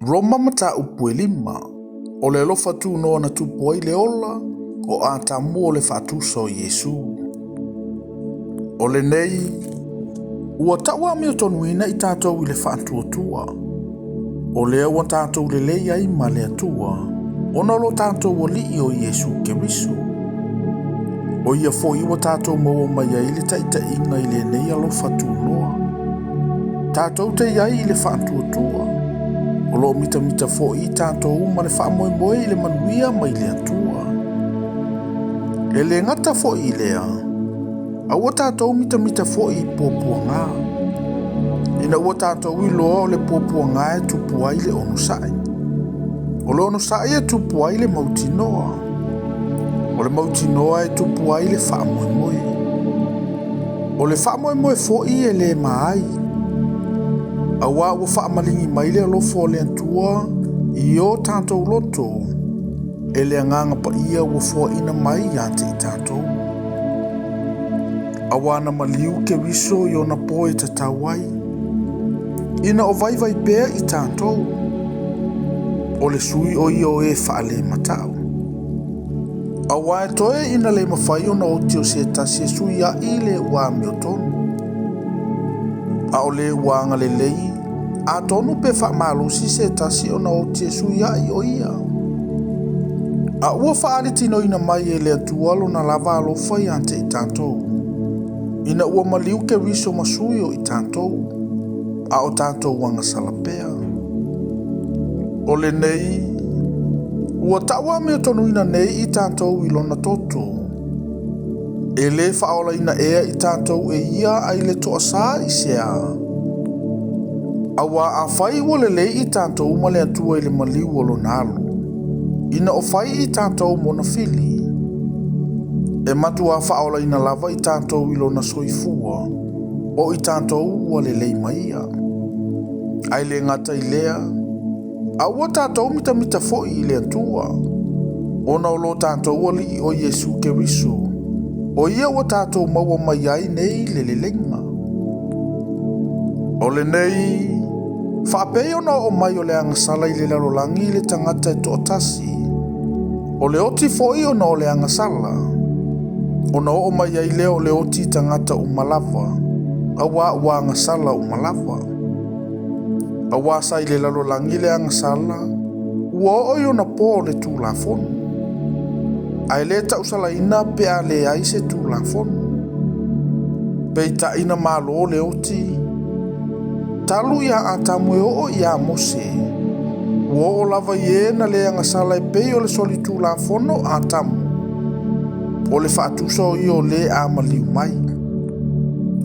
Roma mataupu e 5, o le alofa tunoa na tupu ai le ola o Atamu o le faatusa o Iesu. O lenei, ua tau amiotonuina i tatou i le faatuatua. O lea ua tatou lelei ai ma le Atua, ona o lo tatou Alii o Iesu Keriso. O ia foi ua tatou maua mai ai le taitaiga i lenei alofa tunoa. Tatou te i ai i le faatuatua. O lo o mitamita foi i tatou ma le faamoemoe i le manuia mai le Atua. E le gata foi i lea, a ua tatou mitamita foi i puapuaga. Ina ua tatou iloa o le puapuaga e tupu ai le onosai. O le onosai e tupu ai le mautinoa. O le mautinoa e tupu ai le faamoemoe. O le faamoemoe foi e le ma ai. Auā ua faamaligi mai le alofa o le Atua i o tatou loto e le Agaga Paia ua foaina mai ia te i tatou. Auā na maliu Keriso i ona po e tatau ai, ina o vaivai pea i tatou, o le sui o ia o e faalematau. Auā e toe ina le mafai ona oti o se tasi e sui ai le ua amiotonu. A o le ua agalelei, atonu pe faamalosi se tasi ona oti e sui ai o ia. A ua faalitinoina mai e le Atua lona lava alofa ia te i tatou, ina ua maliu Keriso ma sui o i tatou, a o tatou agasala pea. O lenei, ua tau amiotonuina nei i tatou i lona toto. E le faaolaina ea i tatou e ia ai le toasā i se a. Auā afai ua lelei i tatou ma le Atua i le maliu o lona alo, ina o fai i tatou mona fili, e matuā faaolaina lava i tatou i lona soifua, o i tatou ua lelei ma ia. Ae le gata i lea, a ua tatou mitamita foi i le Atua, ona o lo tatou Alii o Iesu Keriso, o ia ua tatou maua mai ai nei le leleiga. O lenei, faapei ona oo mai o le agasala i le lalolagi i le tagata e toatasi, o le oti foi ona o le agasala, ona oo mai ai lea o le oti i tagata uma lava, auā ua agasala uma lava. Auā sa i le lalolagi le agasala, ua oo i ona po le Tulafono. Ae le tausalaina pe a leai se Tulafono. Peitai na malo le oti, talu ia Atamu e oo ia Mose, ua oo lava i e na le agasala e pei o le solitulafono Atamu, o le faatusa o ia o le a maliu mai.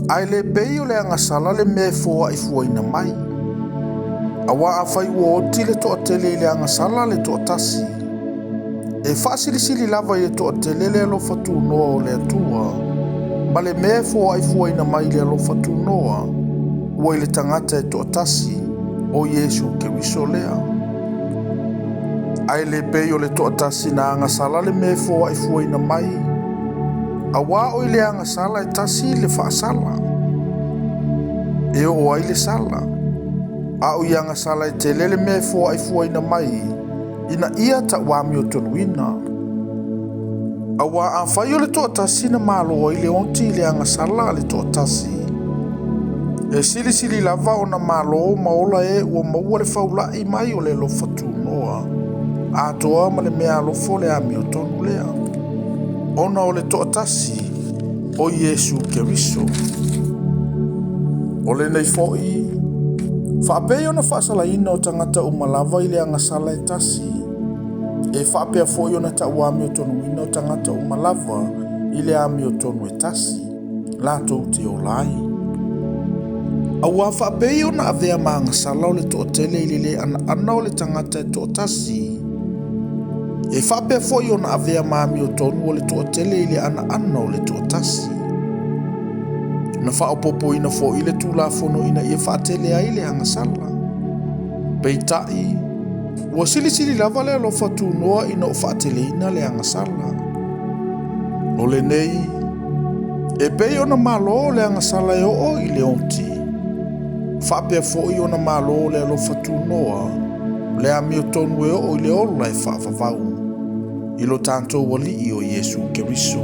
Ae le pei o le agasala le mea e foai fuaina mai. Auā afai ua oti le toatele i le agasala le toatasi, e faasilisili lava i le toatele le alofa tunoa o le Atua, ma le mea e foai fuaina mai i le alofa tunoa, ua i le tagata e toatasi, o Iesu Keriso lea. Ae le pei o le toatasi na agasala le mea e foai fuaina mai, auā o i le agasala e tasi le faasala, e oo ai le sala. A o i agasala e tele le mea e foai fuaina mai, ina ia tau amiotonuina. Auā afai o le toatasi na malo ai le oti i le agasala a le toatasi, e silisili lava ona malo ma ola e ua maua le faulai mai o le alofa tunoa, atoa ma le mea alofa o le amiotonu lea, ona o le toatasi o Iesu Keriso. O lenei foi, faapei ona faasalaina o tagata uma lava i le agasala e tasi, e faapea foi ona tau amiotonuina o tagata uma lava i le amiotonu e tasi, latou te ola ai. Auā faapei ona avea ma agasala o le toatele i le le anaana o le tagata e toatasi, e faapea foi ona avea ma amiotonu o le toatele i le anaana o le toatasi. Na faaopoopoina foi le Tulafono ina ia faatele ai le agasala. Peitai, ua silisili lava le alofa tunoa ina o faateleina le agasala. O lenei, e pei ona malo le agasala e oo i le oti, faapea foi ona malo le alofa tunoa Le amiotonu e oo i le ola e faavavau i lo tatou Alii o Iesu Keriso.